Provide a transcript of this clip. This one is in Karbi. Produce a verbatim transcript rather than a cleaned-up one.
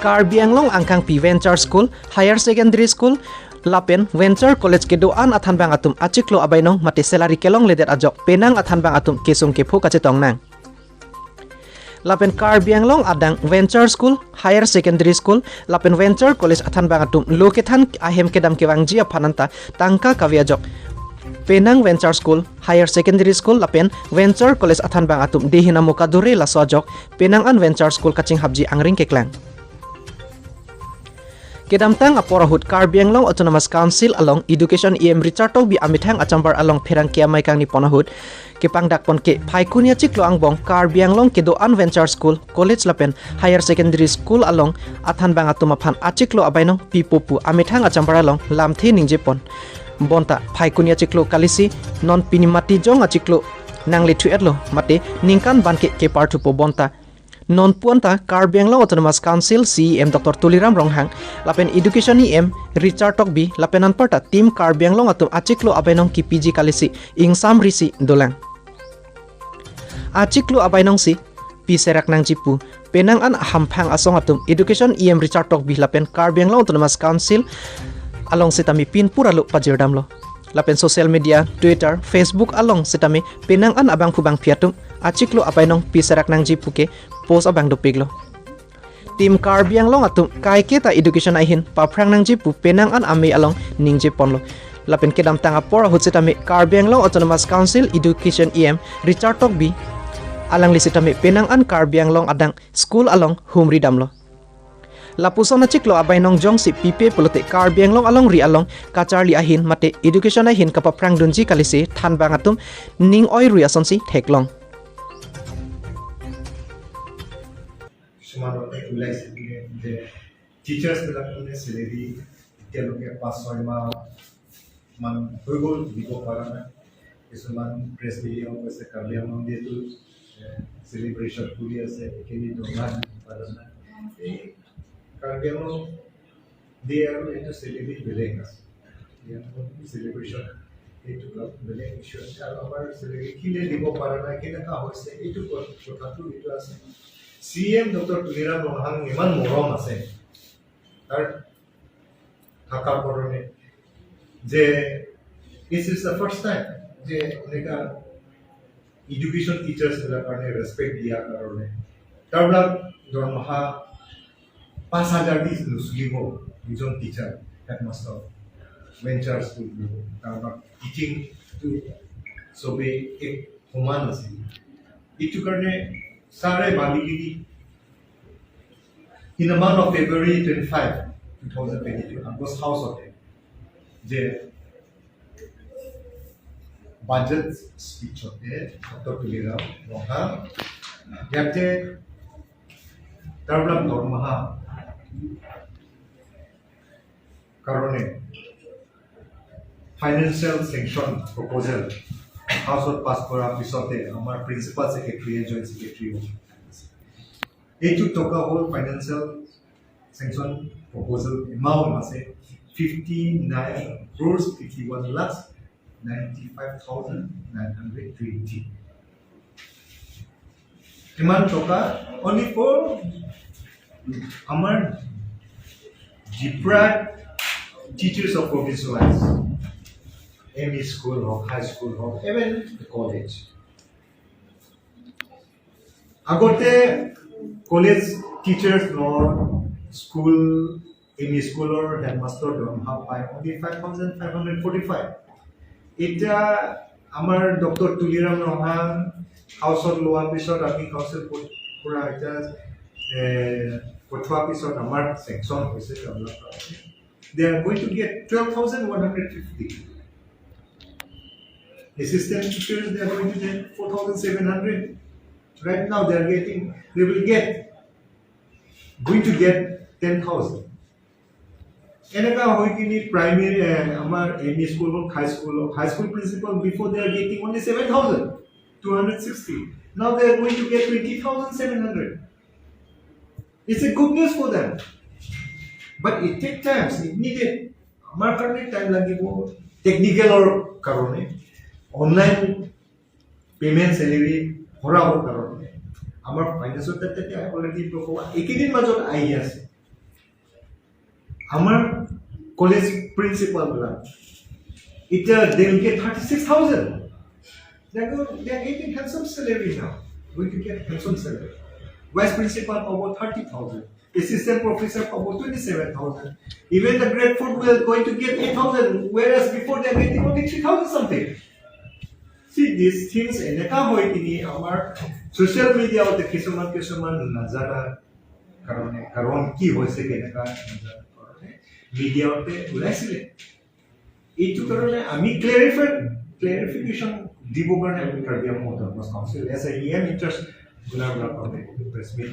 Karbi Anglong angkangpi Venture School, Higher Secondary School, lapen Venture College kedo-an athanbang atum achiklo abainong mate salary kelongledet ajok penang athanbang atum kesung kepho kachetong nang. Lapen Karbi Anglong adang Venture School, Higher Secondary School, lapen Venture College athanbang atum lo kethan ahem kedam kevangji aphan anta tangka kave ajok penang Venture School, Higher Secondary School, lapen Venture College athanbang atum dehin amo kadure, laso ajok penang an Venture School kachinghapji angring keklang. Kedamtang apor ahut Karbi Anglong Autonomous Council along Education E M Richard Tokbi amethang achambar along pherangke amei kangni pon ahut kepangdak pon ke Phaikuni achiklo angbong Karbi Anglong kedo-an Venture School, College lapen Higher Secondary School along athanbang atum aphan achiklo abainong pipo pu amethang achambar along lamthe ningje pon. Bonta Phaikuni achiklo kalisi non pini mati jong achiklo nangle thu-etlo mate ningkan ban ke keparthupo bonta non pu anta Karbi Anglong Autonomous Council C E M Doctor Tuliram Ronghang lapen Education E M Richard Tokbi lapen anparta Team Karbi Anglong atum achiklo abainong kepiji kalisi ingsamrisi dolang. Achiklo abainong si piserak nangji pu penang an ahamphang asong atum Education E M Richard Tokbi lapen Karbi Anglong Autonomous Council along sitame pin pura lo pajirdamlo. Lapen social media, Twitter, Facebook along sitame penang an abangphu bangphi atum achiklo abainong piserak nangji pu ke post abang dopiklo. Team Karbi Anglong atum kaiketa education ahin paphrang nangji pu penang an amei along ningje ponlo. Lapen kedamtang apor ahut sitame Karbi Anglong Autonomous Council Education E M Richard Tokbi alangli sitame penang an Karbi Anglong adang school along humri damlo. Lapuson achiklo abainong jongsi pipe pulote Karbi Anglong alongri along kacharli ahin mate education ahin kapaphrang dunji kalisi thanbang atum ning oirui asonsi theklong. কিছুমানতে ওলাইছে যে টিচাৰ্ছ বিলাক মানে চেলেৰী এতিয়ালৈকে পাঁচ ছয় মাহ মান হৈ গ'ল, দিব পৰা নাই। কিছুমান প্ৰেছ মিডিয়াও কৈছে কাৰ্বি আংলং ডেটো চেলিব্ৰেশ্যন কৰি আছে, এইখিনি দৰমহা দিব পৰা নাই। এই কাৰ্বি আংলং ডে আৰু এইটো চেলিব্ৰেট বেলেগ আছে। ইয়াত চেলিব্ৰেশ্যন এইটো অলপ বেলেগ ইছ্যু আছে। আৰু আমাৰ চেলিব্ৰেট কিনে দিব পৰা নাই, কেনেকুৱা হৈছে, এইটো ক- কথাটো এইটো আছে। চি এম ডক্টৰ তুলিৰাম ৰংহাং ইমান মৰম আছে তাৰ থকাৰ কাৰণে যে this is the first time যে এনেকুৱা এডুকেশ্যন টিচাৰ্ছ বিলাক কাৰণে ৰেচপেক্ট দিয়াৰ কাৰণে তাৰবিলাক দৰমহা পাঁচ হাজাৰ দি নুচলিব। দুজন টিচাৰ, হেডমাষ্টাৰ, ভেঞ্চাৰ স্কুল, তাৰপৰা টিচিংটো চবেই এক সমান আছিল। এইটো কাৰণে ছাৰে মানি কিনি in the month of February twenty-five, two thousand twenty-two, August হাউচতে যে বাজেট স্পিচতে ডক্টৰ তুলিৰাম ৰংহাং ইয়াতে তাৰবিলাক দৰমহা কাৰণে ফাইনেন্সিয়েল চেংচন প্ৰপ'জেল হাউচত পাছ কৰাৰ পিছতে আমাৰ প্ৰিন্সিপাল ছেক্ৰেটাৰীয়ে, জইণ্ট ছেক্ৰেটাৰীয়ে এইটো টকা হ'ল ফাইনেন্সিয়েল চেংচন প্ৰপ'জেল এমাউণ্ট আছে fifty nine crores fifty one lakhs ninety five thousand nine hundred twenty। ইমান টকা অনলি ফৰ আমাৰ deprived teachers of provincial M E school হওক, হাই স্কুল হওক, ইভেন কলেজ। আগতে কলেজ টিচাৰ্ছ হওক, school M E স্কুলৰ headmaster দৰমহা পায় only five thousand five hundred forty five. এতিয়া আমাৰ ডক্টৰ তুলিৰাম ৰংহাং হাউচত লোৱাৰ পিছত আমি কাউন্সিল পৰা এতিয়া এ, পঠোৱাৰ পিছত আমাৰ চেংচন হৈছে তেওঁলোকৰ। They are going to get twelve thousand one hundred fifty. Assistant teachers, they are going to get four thousand seven hundred. Right now, they are getting, they will get, going to get ten thousand. এনেকা হৈ কিনি primary আমাৰ M E school হওক, high school হওক, high school principal, before they are getting only seven thousand two hundred sixty. Now they are going to get twenty thousand seven hundred. It's a good news for them. But it take times, it needed. আমাৰ কাৰণে টাইম লাগিব টেকনিকেলৰ কাৰণে, online payment salary ভৰাবৰ কাৰণে। আমাৰ ফাইনেন্সত তেতিয়া অলৰেডি এইকেইদিন মাজত আহি আছে। আমাৰ কলেজ প্ৰিন্সিপাল বিলাক এতিয়া they will get thirty six thousand. They are, go- they are getting handsome salary now. Going to get handsome salary. Vice principal পাব thirty thousand. Assistant professor পাব twenty seven thousand. Even the grade four will going to get eight thousand, whereas before they are getting only three thousand something. See, these things এনেকা হয় কিনি আমাৰ ছ'চিয়েল মিডিয়াতে কিছুমান কিছুমান নাজানা কাৰণে, কাৰণ কি হৈছে কেনেকা নাজানা কাৰণে মিডিয়াতে ওলাইছিলে। এইটো কাৰণে আমি ক্লেৰিফাই ক্লেৰিফিকেশ্যন দিবৰ কাৰণে আমি Karbi Anglong autonomous council as a E M interest গোলাঘাটৰ পৰা প্ৰেছ মিট